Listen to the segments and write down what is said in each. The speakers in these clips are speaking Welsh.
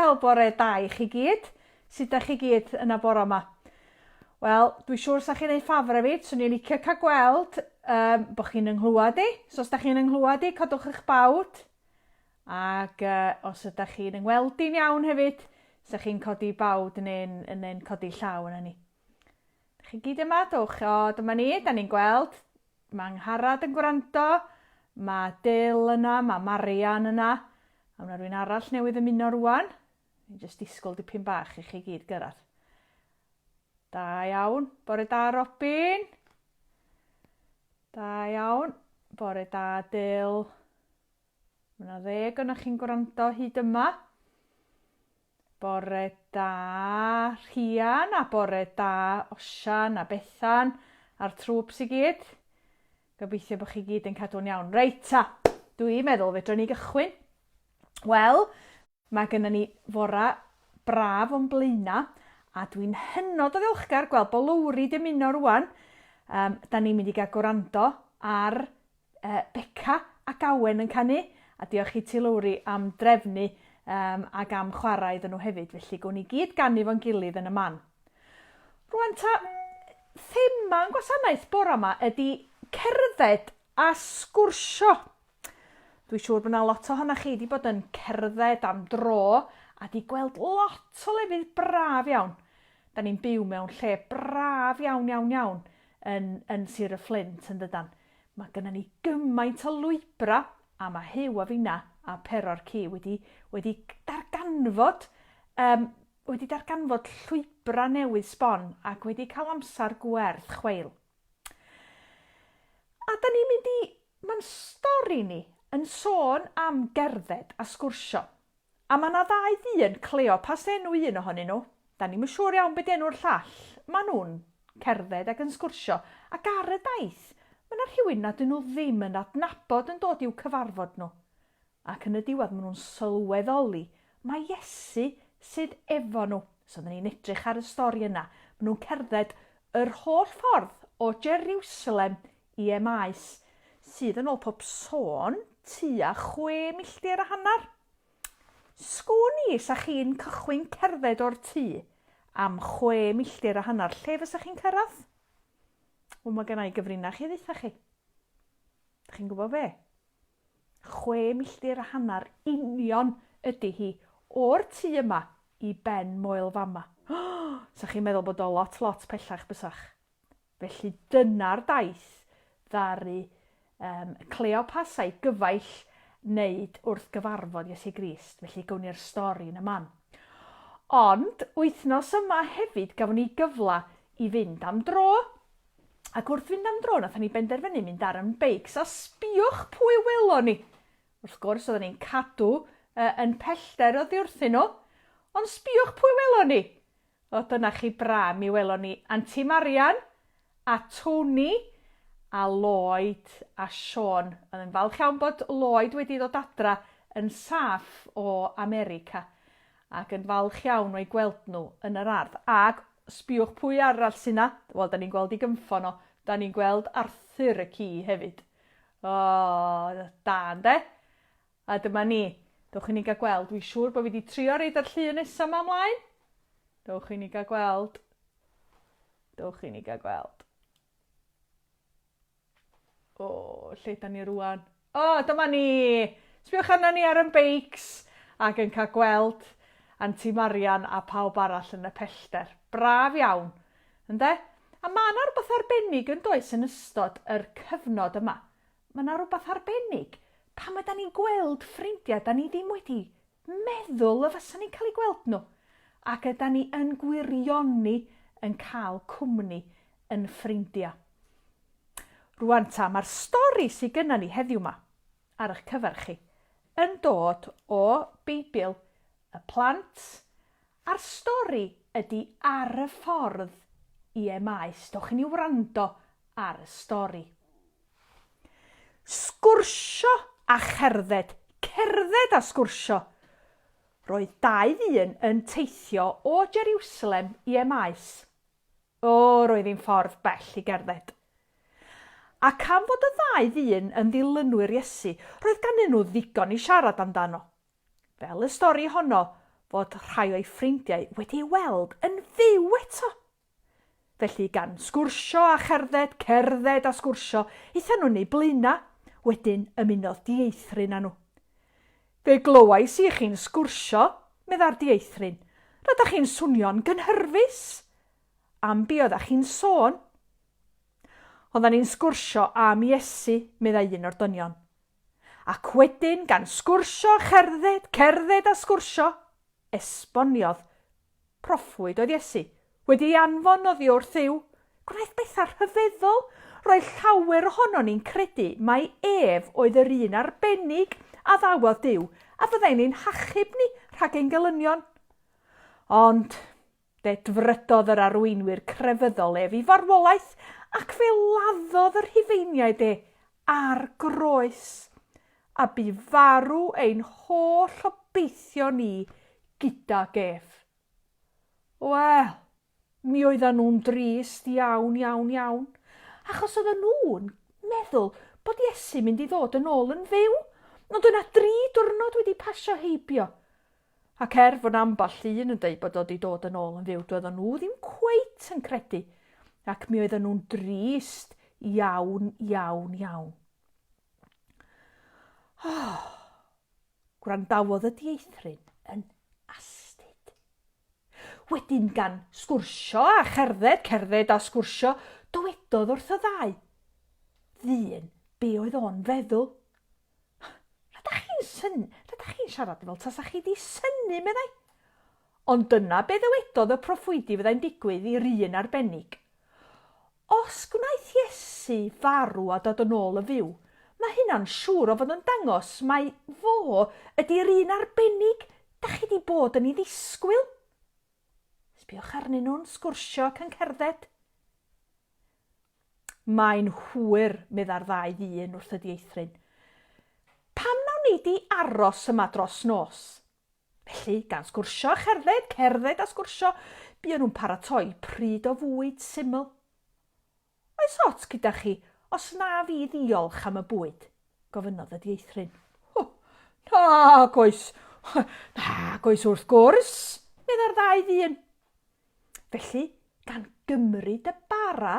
Wel, bore da i chi gyd. Sut da chi gyd yna bore yma? Wel, dwi siŵr sa chi'n ei ffafr fi, swn i'n licio cael gweld um, bod chi'n ynghlwad i. So os da chi'n ynghlwad i, codwch eich bawd. Ac uh, os ydych chi'n yngweld i'n iawn hefyd, sa chi'n codi bawd neu'n neu codi llaw yna ni. Chi gyd yma, dowch. O, dyma ni, da ni'n gweld. Mae Angharad yn gwrando, mae Dyl yna, mae Marian yna, a mae rhywun arall newydd ymuno rwan. Ni'n jyst disgwyl dipyn bach i chi gyd gyrraedd. Da iawn. Bore da, Robin. Da iawn. Bore da, Dyl. Mae yna ddeg ohonoch chi'n gwrando hyd yma. Bore da Rhian a bore da Osian a Bethan a'r trwps i gyd. Gobeithio bod chi gyd yn cadw'n iawn. Reit ta, dwi'n meddwl fedrwn ni gychwyn. Wel, mae gennym ni fora braf o'n blaena a dwi'n hynod o ddiolchgar gweld bod Lowri 'di ymuno rwan. Um, da ni'n mynd i gael gwrando ar uh, Beca ac Awen yn canu, a diolch i ti Lowri am drefnu um, ac am chwarae iddyn nhw hefyd, felly gwn i gyd ganu fo'n gilydd yn y man. Rwan ta, thema yn gwasanaeth bora yma ydy cerdded a sgwrsio. Dwi'n siŵr bod yna lot ohonoch chi wedi bod yn cerdded am dro a di gweld lot o lefydd braf iawn. Da ni'n byw mewn lle braf iawn, iawn, iawn yn, yn Sir y Fflint, yn dydan. Mae gynnon ni gymaint o lwybrau a mae Huw a finna a Pero'r ci wedi, wedi darganfod, um, wedi darganfod llwybrau newydd sbon ac wedi cael amser gwerth chweil. A da ni'n mynd i... Mae'n stori ni yn sôn am gerdded a sgwrsio. A ma' 'na ddau ddyn, Cleopas enw un ohonyn nhw, 'da ni'm yn siŵr iawn be' 'di enw'r llall, ma' nhw'n cerdded ac yn sgwrsio, ac ar y daith, ma' 'na rhywun nad 'dyn nhw ddim yn adnabod yn dod i'w cyfarfod nhw. Ac yn y diwedd ma' nhw'n sylweddoli mai Iesu sydd efo nhw. So oedden ni'n edrych ar y stori yna. Ma' nhw'n cerdded yr holl ffordd o Jeriwsalem i Emaus, sydd yn ôl pob sôn tua chwe milltir a hanner. Sgwn i, 'sa chi'n cychwyn cerdded o'r tŷ am chwe milltir a hanner, lle fysa chi'n cyrraedd? Wel, mae gen i gyfrinach i ddeutha chi. Dych chi'n gwybod be? Chwe milltir a hanner union ydy hi o'r tŷ yma i ben Moel Fama. 'Sa chi'n meddwl bod o lot, lot pellach bysach? Felly dyna'r daith ddaru um, Cleopas a'i gyfaill wneud wrth gyfarfod Iesu Grist. Felly gawn ni'r stori yn y man. Ond wythnos yma hefyd gafon ni gyfle i fynd am dro. Ac wrth fynd am dro nathon ni benderfynu mynd ar yn beics a sbiwch pwy welon ni. Wrth gwrs oedden ni'n cadw uh, yn pellter oddi wrthyn nhw, ond sbiwch pwy welon ni. O, dyna chi bra, mi welon ni Anti Marian a Tony a Lloyd a Siôn. Oedd yn falch iawn bod Lloyd wedi dod adra yn saff o America ac yn falch iawn o'i gweld nhw yn yr ardd. Ac sbiwch pwy arall sy 'na. Wel, da ni'n gweld i gynffon o. Da ni'n gweld Arthur y ci hefyd. O, da ynde? A dyma ni. Dowch i ni gael gweld. Dwi'n siŵr bod fi wedi trio reid ar llun nesaf yma ymlaen. Dowch i ni gael gweld. Dowch i ni gael gweld. O, lle da ni rwan? O, dyma ni! Sbiwch arna ni ar yn beics ac yn cael gweld Anti Marian a pawb arall yn y pellter. Braf iawn, ynde? A mae yna rhywbeth arbennig yn does yn ystod yr cyfnod yma. Mae 'na rywbeth arbennig pan ydan ni'n gweld ffrindiau 'dan ni ddim wedi meddwl y fysa ni'n cael eu gweld nhw, ac ydan ni yn gwirioni yn cael cwmni yn ffrindiau. Rwan ta, mae'r stori sydd gynna ni heddiw 'ma ar eich cyfer chi yn dod o Beibl y Plant, a'r stori ydy Ar y Ffordd i Emaus. Dowch i ni wrando ar y stori. Sgwrsio a cherdded, cerdded a sgwrsio. Roedd dau ddyn yn teithio o Jeriwsalem i Emaus. O, roedd hi'n ffordd bell i gerdded. Ac am fod y ddau ddyn yn ddilynwyr Iesu, roedd ganddyn nhw ddigon i siarad amdano. Fel y stori honno, fod rhai o'i ffrindiau wedi ei weld yn fyw eto. Felly gan sgwrsio a cherdded, cerdded a sgwrsio, aethon nhw'n eu blaenau, wedyn ymunodd dieithryn â nhw. Fe glywais i chi'n sgwrsio, meddai'r dieithryn. Rydach chi'n swnio'n gynhyrfus. Am be oeddach chi'n sôn? Oeddan ni'n sgwrsio am Iesu, meddai un o'r dynion. Ac wedyn, gan sgwrsio a cherdded, cerdded a sgwrsio, esboniodd Proffwyd oedd Iesu, wedi ei anfon oddi wrth Dduw. Gwnaeth bethau rhyfeddol. Roedd llawer ohonon ni'n credu mai ef oedd yr un arbennig a ddawodd Duw a fyddai'n ein hachub ni rhag ein gelynion. Ond dedfrydodd yr arweinwyr crefyddol ef i farwolaeth ac fe laddodd y Rhufeiniaid e ar groes, a bu farw ein holl obeithion ni gydag ef. Wel, mi oeddan nhw'n drist iawn, iawn, iawn, achos oedden nhw'n meddwl bod Iesu'n mynd i ddod yn ôl yn fyw, ond oedd 'na dri diwrnod wedi pasio heibio. Ac er fod ambell un yn dweud bod o wedi dod yn ôl yn fyw, doedden nhw ddim cweit yn credu, ac mi oedden nhw'n drist iawn, iawn, iawn. Oh, Gwrandawodd y dieithryn yn astud. Wedyn gan sgwrsio a cherdded, cerdded a sgwrsio, dywedodd wrth y ddau ddyn be oedd o'n feddwl. Rydach chi'n syn... Rydach chi'n siarad fel tasach chi 'di synnu, meddai. Ond dyna be ddywedodd y proffwydi fyddai'n digwydd i'r un arbennig. Os gwnaeth Iesu farw a dod yn ôl yn fyw, mae hynna'n siŵr o fod yn dangos mai fo ydi'r un arbennig dach chi 'di bod yn ei ddisgwyl. Sbiwch arnyn nhw'n sgwrsio ac yn cerdded. Mae'n hwyr, meddai'r ddau ddyn wrth y dieithryn. Pam na wnei di aros yma dros nos? Felly, gan sgwrsio a cherdded, cerdded a sgwrsio, buon nhw'n paratoi pryd o fwyd syml. Oes ots gyda chi os na fi ddiolch am y bwyd? gofynnodd y dieithryn. Ho, nag oes, nag oes wrth gwrs, meddai'r ddau ddyn. Felly, gan gymryd y bara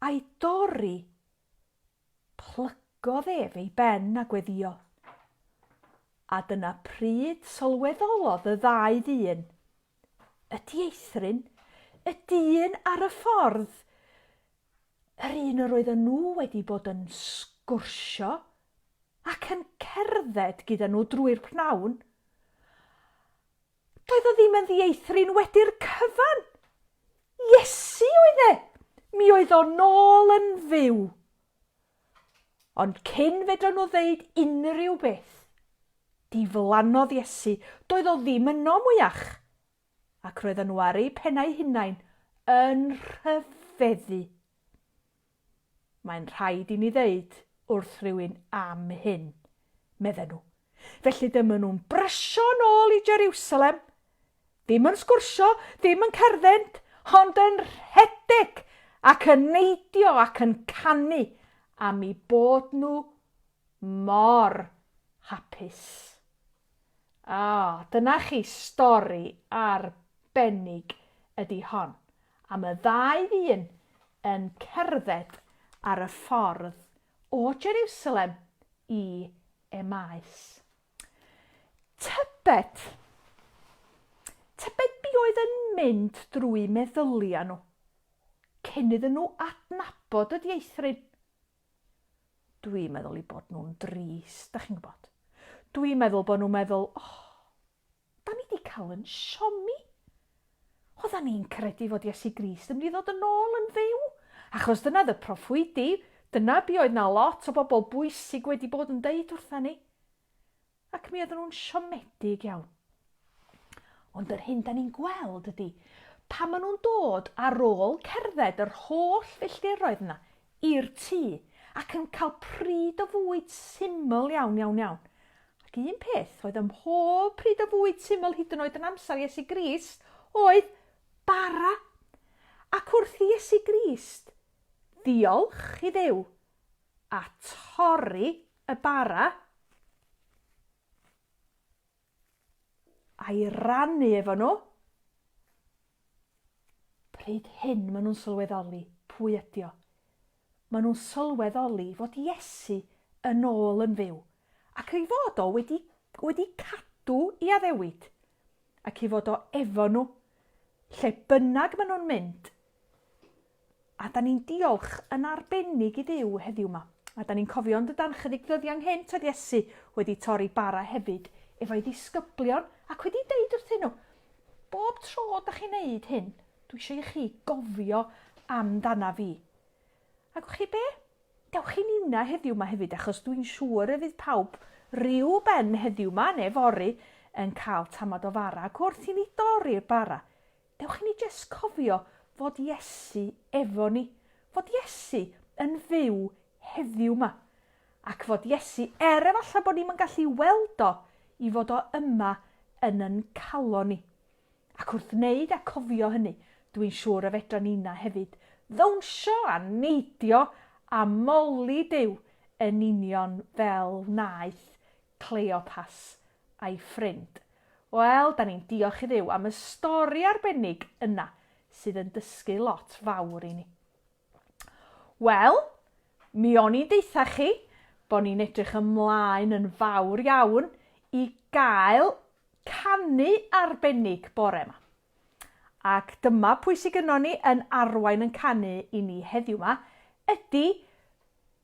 a'i dorri, Plygodd ef ei ben a gweddïo. A dyna pryd sylweddolodd y ddau ddyn, y dieithryn, y dyn ar y ffordd, yr un yr oedden nhw wedi bod yn sgwrsio ac yn cerdded gyda nhw drwy'r pnawn. Doedd o ddim yn ddieithryn wedi'r cyfan! Iesu oedd e! Mi oedd o nôl yn fyw! Ond cyn fedran nhw ddeud unrhyw beth, diflannodd Iesu, doedd o ddim yno mwyach! Ac roedden nhw ar eu pennau hunain yn rhyfeddu. Mae'n rhaid i ni ddeud wrth rhywun am hyn, medden nhw. Felly dyma nhw'n brysio yn ôl i Jeriwsalem. Ddim yn sgwrsio, ddim yn cerdded, ond yn rhedeg ac yn neidio ac yn canu am eu bod nhw mor hapus. Ah, dyna chi stori arbennig ydi hon, am y ddau ddyn yn cerdded ar y ffordd o Jeriwsalem i Emaus. Tybed, tybed be oedd yn mynd drwy meddyliau nhw cyn iddyn nhw adnabod y dieithryn? Dwi'n meddwl eu bod nhw'n drist, da chi'n gwybod. Dwi'n meddwl bod nhw'n meddwl, oh, da ni wedi cael yn siomi. Oeddan ni'n credu fod Iesu Grist yn mynd i ddod yn ôl yn fyw, achos dyna oedd y proffwydi, dyna be oedd na lot o bobl bwysig wedi bod yn deud wrtha ni. Ac mi oedden nhw'n siomedig iawn. Ond yr hyn da ni'n gweld ydy, pan maen nhw'n dod ar ôl cerdded yr holl filltiroedd yna i'r tŷ ac yn cael pryd o fwyd syml iawn, iawn, iawn. Ac un peth oedd ym mhob pryd o fwyd syml hyd yn oed yn amser Iesu Grist oedd bara. Ac wrth i Iesu Grist ddiolch i Dduw a torri y bara, a'i rannu efo nhw, pryd hyn maen nhw'n sylweddoli pwy ydi o. Maen nhw'n sylweddoli fod Iesu yn ôl yn fyw, ac ei fod o wedi, wedi cadw i addewid, ac ei fod o efo nhw, lle bynnag maen nhw'n mynd. A da ni'n diolch yn arbennig i Dduw heddiw 'ma. A da ni'n cofio yn dydan, chydig ddyddiau nghynt oedd Iesu wedi torri bara hefyd efo'i ddisgyblion ac wedi deud wrthyn nhw, bob tro da chi'n neud hyn, dwi eisiau i chi gofio amdana fi. A gwch chi be? Dewch i ninna heddiw 'ma hefyd achos dwi'n siŵr y fydd pawb ryw ben heddiw 'ma neu fory yn cael tamad o fara ac wrth i ni dorri'r bara, Dewch i ni jest cofio fod Iesu efo ni, fod Iesu yn fyw heddiw 'ma, ac fod Iesu, er efallai bod ni'm yn gallu weld o, i fod o yma yn yn calon ni. Ac wrth wneud a cofio hynny, dwi'n siŵr y fedra ninna hefyd ddawnsio a neidio a moli Duw yn union fel wnaeth Cleopas a'i ffrind. Wel, da ni'n diolch i Dduw am y stori arbennig yna sydd yn dysgu lot fawr i ni. Wel, mi o'n i'n deutha chi bod ni'n edrych ymlaen yn fawr iawn i gael canu arbennig bore yma. Ac dyma pwy sydd gynnon ni yn arwain yn canu i ni heddiw 'ma, ydy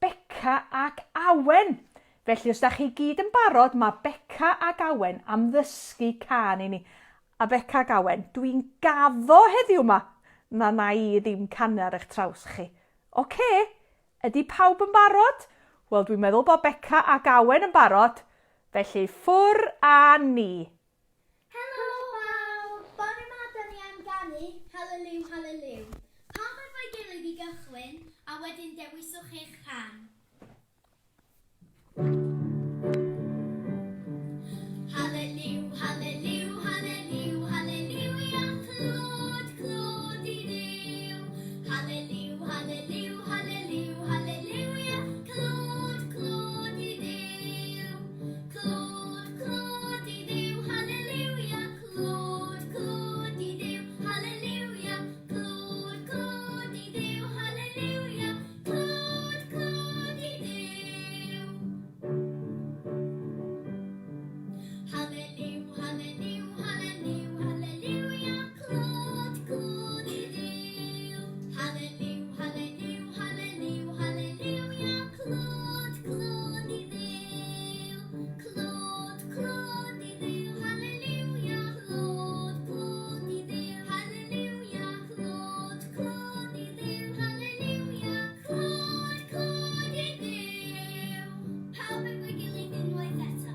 Beca ac Awen. Felly os da chi gyd yn barod, mae Beca ac Awen am ddysgu cân i ni. A Beca ac Awen, dwi'n gaddo heddiw 'ma na na i ddim canu ar eich traws chi. Oce? Ydy pawb yn barod? Wel, dwi'n meddwl bod Beca ac Awen yn barod, felly ffwr â ni! Helo pawb! Bore 'ma 'da ni am ganu Haleliw Haleliw. Pawb efo'i gilydd i gychwyn a wedyn dewiswch eich rhan. Haleliw, haleliw, haleliw, haleliwia, clod, clod i Dduw. Haleliw, haleliw, haleliw, haleliwia, clod, clod i Dduw. Clod, clod i Dduw, haleliwia, clod, clod i Dduw, haleliwia, clod, clod i Dduw, haleliwia, clod, clod i Dduw. Haleliw, haleliw, haleliw, haleliwia, clod, clod i Dduw. Haleliw, haleliw, haleliw, haleliwia, clod, clod i Dduw. Clod, clod i Dduw, haleliwia, clod, clod i Dduw, haleliwia, clod, clod i Dduw, haleliwia, clod, clod i Dduw. Pawb efo'i gilydd unwaith eto.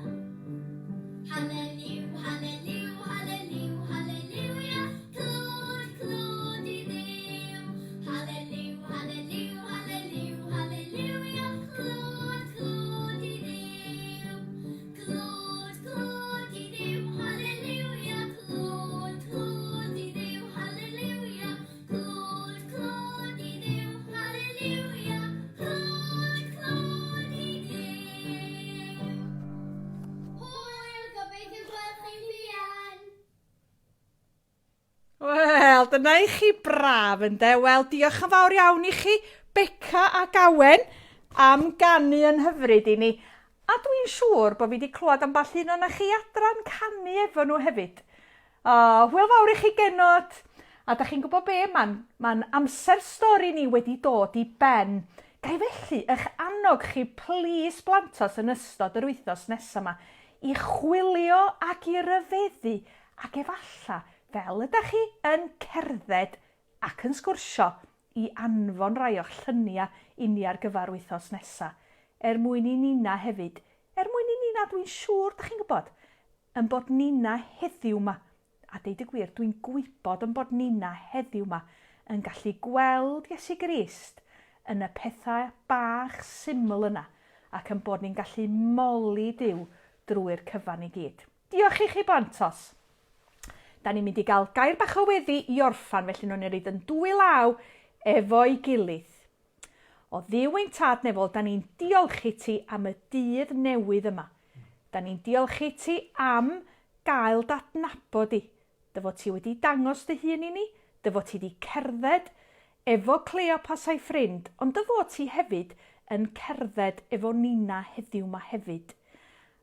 Haleliw, haleliw, haleliw, haleliwia, clod, clod i Dduw. Haleliw, haleliw, haleliw, haleliwia, clod, clod i Dduw. Clod, clod i Dduw, haleliwia, clod, clod i Dduw, haleliwia, clod, clod i Dduw, haleliwia, clod, clod i Dduw. Hwyl, gobeithio gweld chi'n fuan. Wel, dyna i chi braf ynde? Wel, diolch yn fawr iawn i chi, Beca ac Awen, am ganu yn hyfryd i ni. A dwi'n siŵr bod fi wedi clywed ambell un o'na chi adra'n canu efo nhw hefyd. O, hwyl fawr i chi genod! A da chi'n gwybod be, mae'n ma amser stori ni wedi dod i ben. Ga i felly eich annog chi, plîs blantos, yn ystod yr wythnos nesaf yma, i chwilio ac i ryfeddu Ac efalla, fel ydach chi yn cerdded ac yn sgwrsio, i anfon rai o'ch llynia i ni ar gyfer wythnos nesa, er mwyn i Nina hefyd, er mwyn i Nina, dwi'n siŵr, dach chi'n gwybod, yn bod Nina heddiw 'ma, a deud y gwir, dwi'n gwybod yn bod Nina heddiw 'ma yn gallu gweld Iesu Grist yn y pethau bach syml yna, ac yn bod ni'n gallu moli Duw drwy'r cyfan i gyd. Diolch i chi blantos. Da ni'n mynd i gael gair bach o weddi i orffan, felly nhw'n ei reid yn dwy law efo'i gilydd. O Dduw ein Tad nefol, da ni'n diolch i ti am y dydd newydd yma. Da ni'n diolch i ti am gael d'adnabod di, dy fod ti wedi dangos dy hun i ni, dy fod ti 'di cerdded efo Cleopas a'i ffrind, ond dy fod ti hefyd yn cerdded efo nina heddiw 'ma hefyd.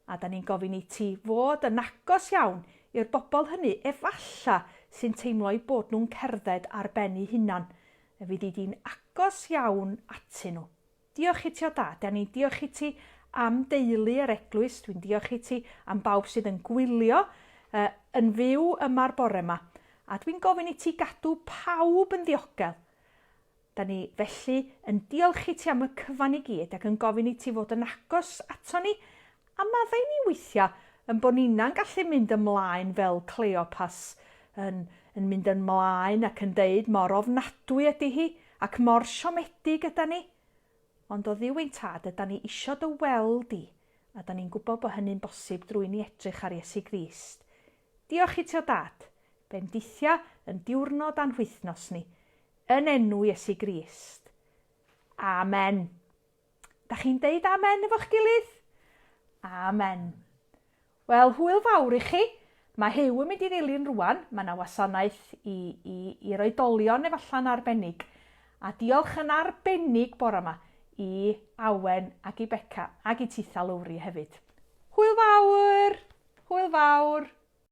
A 'dan ni'n gofyn i ti fod yn agos iawn i'r bobl hynny efalla sy'n teimlo eu bod nhw'n cerdded ar ben eu hunan, y fyddi di'n agos iawn atyn nhw. Diolch i ti o Dad, 'dan ni'n diolch i ti am deulu yr eglwys, dwi'n diolch i ti am bawb sydd yn gwylio uh, yn fyw yma'r bore yma. A dwi'n gofyn i ti gadw pawb yn ddiogel. Da ni felly yn diolch i ti am y cyfan i gyd ac yn gofyn i ti fod yn agos ato ni a maddau ni weithiau yn bod ninnau'n gallu mynd ymlaen fel Cleopas yn, yn mynd ymlaen ac yn deud mor ofnadwy ydy hi ac mor siomedig yda ni. Ond o Dduw ein Tad, yda ni isio dy weld di, a da ni'n gwybod bod hynny'n bosib drwy ni edrych ar Iesu Grist. Diolch i ti o Dad, bendithia yn diwrnod a'n hwythnos ni, yn enw Iesu Grist. Amen. Da chi'n deud amen efo'ch gilydd? Amen. Wel, hwyl fawr i chi. Mae Huw yn mynd i ddilyn rwan. Mae yna wasanaeth i, i, i'r oedolion efallai'n arbennig. A diolch yn arbennig bore yma i Awen ac i Beca ac i Titha Lowri hefyd. Hwyl fawr! Hwyl fawr!